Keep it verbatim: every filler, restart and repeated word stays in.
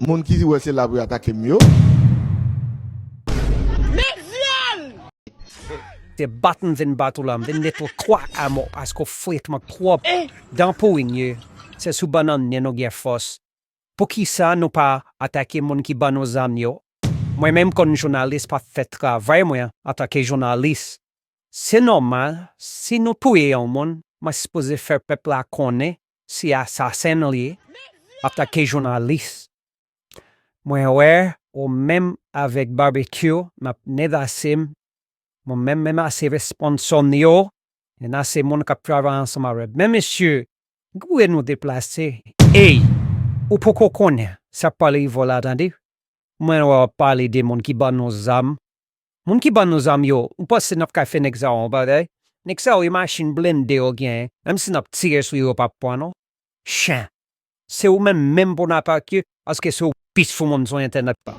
Moun ki wè se la pou yo atake m yo. Se bat m vin bat ou la, m vin mete w twa a mò paske w fret mwen twòp. Dan pou w nye, se sou bannann nen nou gen fòs. Poukisa nou pa atake moun ki ban nou zam yo? Mwen menm kòm jounalis pa fè travay mwen antanke jounalis. Se nòmal, si nou touye yon moun, mwen sipoze fè pèp la konnen se asasen l ye antanke jounalis. Mwen wè ou menm avèk Barbecue n ap menase m. Mwen menm menase responsab nou yo, menase moun k ap travay ansanm avè m. Men mesye, goure nou deplase. Ey, ou poko konnen sa k pral rive w la tande. Mwen wè w ap pale de moun ki ban nou zam. Moun ki ban nou zam yo, ou panse n ap ka fè nèg sa yo yon bagay? Nèg sa yo e machin blende yo genyen, menm si n ap tire sou yo yo p ap pran non. Chen. Se ou menm menm pou n atake paske se ou pis fou moun sou entènèt la.